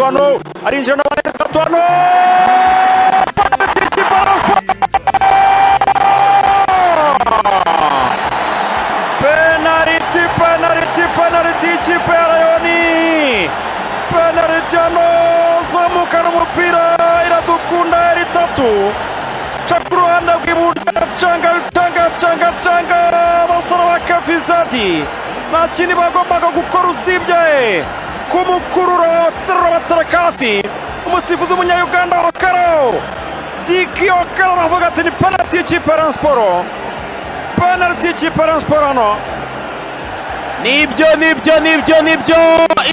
Itatu hano, arinjira n'abandi itatu hano. Penalty y'ikipe ya Rayon Sport! Penalty, penalty, penalty y'ikipe ya Rayon! Penalty hano, zamukana umupira Iradukunda yari itatu, ca ku ruhande rw'iburyo, canga, canga, canga, canga. Abasore ba Kafizadi nta kindi bagombaga gukora usibye kumukurura, baterura, batereka hasi. Umusifuzi w'Umunyayuganda Okaro Diki Okaro aravuga ati: "Ni penalty y'ikipe ya Rayon Sport, penalty y'ikipe ya Rayon Sport hano." Nibyo, nibyo, nibyo, nibyo.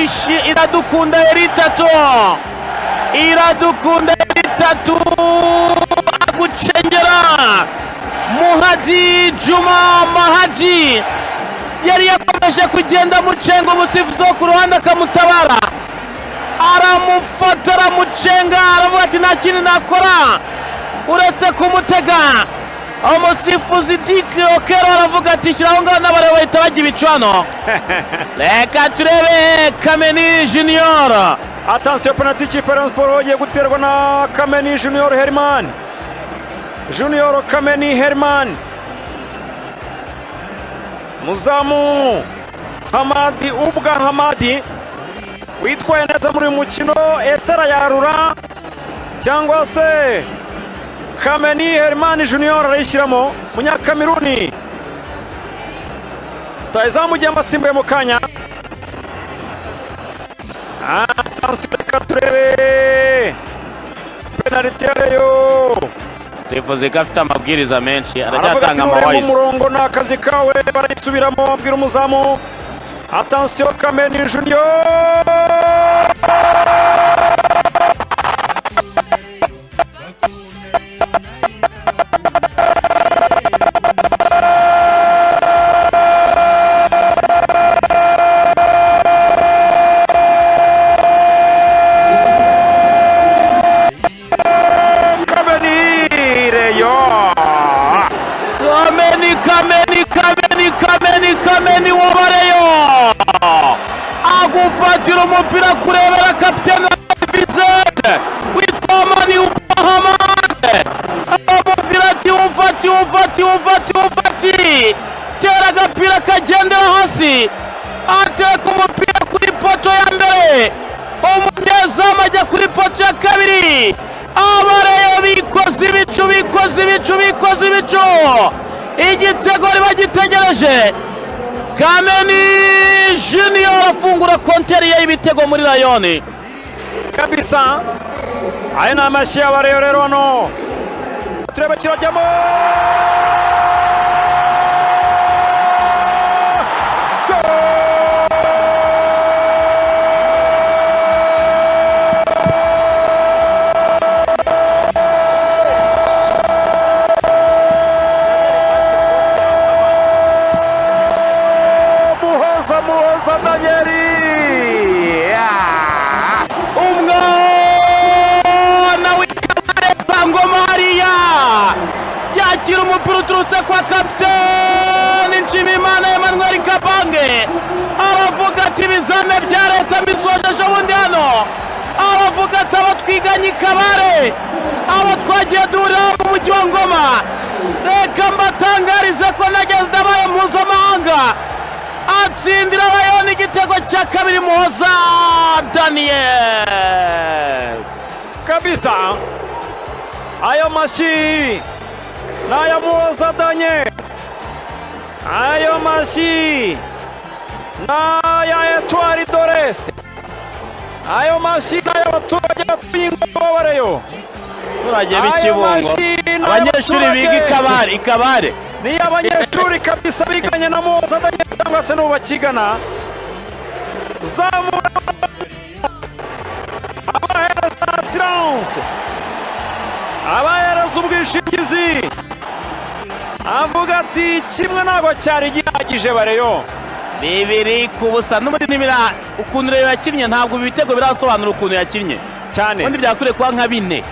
Ishi Iradukunda yari itatu, Iradukunda yari itatu, agucengera Muhadi Juma Mahaji yari yakomeje kugenda amucenga, umusifuzi wo ku ruhande akamutabara, aramufata, aramucenga, aravuga ati: "Nta kindi nakora uretse kumutega." Umusifuzi Dick Okero aravuga ati: "Shyira aho ngaho." N'abareba bahita bajya ibicano. Reka turebe Kameni Junior. Attention, penalty y'ikipe ya Rayon Sport igiye guterwa na Kameni Junior Herman, Junior Kameni Herman. Muzamu Hamadi Ubwa Hamadi witwaye neza muri uyu mukino, ese arayarura cyangwa se Kameni Herman Junior arayishyiramo? Munyakameruni rutahizamu ugiye asimbuye mu kanya. Attention, reka turebe penalty ya Rayon. Sifuzi ko afite amabwiriza menshi. Aravuga ati: Aracyatanga "Nurenga amawayisi. umurongo ni akazi kawe." Barayisubiramo, abwira umuzamu. Attention, Kameni Junior! Kameni, Rayon! Kameni, Kameni, Kameni, Kameni, Kameni wabareyo agufatira umupira kurebera kapitene Vizete witwa Mani Ubahamade, aramubwira ati: "Ufati, ufati, ufati, ufati, tera agapira kagendera hasi." Ateka umupira kuri poto ya mbere, umunyezamu ajya kuri poto ya kabiri. Abareyo bikoze ibicu, bikoze ibicu, bikoze ibicu, igitego riba gitegereje. Kameni Junior afungura konteri ye y'ibitego muri Rayon. Kabisa, aya ni amashyi y'abareyo rero. Hano turebe, kirajyamo! Goal! Muhoza, Muhoza Daniel! Ah! Umwana w'ikabare Sangoma hariya yakira umupira uturutse kwa kapiteni Nshimiyimana Emmanuel Kabange, aravuga ati: "Ibizame bya leta mbisoje ejo bundi hano." Aravuga ati: "Abo twiganye i Kabare, abo twagiye duhurira mu mujyi wa Ngoma, reka mbatangarize ko nageze ndabaye mpuzamahanga." Atsindira Rayon igitego cya kabiri, Muhoza Daniel. Kabisa, ayo mashyi ni aya Muhoza Daniel, ayo mashyi ni aya Etoile de l'Est, ayo mashyi ni ay'abaturage batuye Ingoma b'abareyo. Abaturage Ayo b'Ikibungo. mashyi ni Abanyeshuri biga ay'abaturage. Ikabare, Ikabare. Ni abanyeshuri kabisa biganye na Muhoza Daniel cyangwa se n'ubu bakigana. Zamura, abahereza assurance, abahereza ubwishingizi, avuga ati: "Kimwe ntabwo cyari gihagije, bareyo." 2-0 n'ubundi ntibira ukuntu rero yakinnye, ntabwo ibi bitego birasobanura ukuntu yakinnye. Cyane. Ubundi byakwiriye kuba nka 4.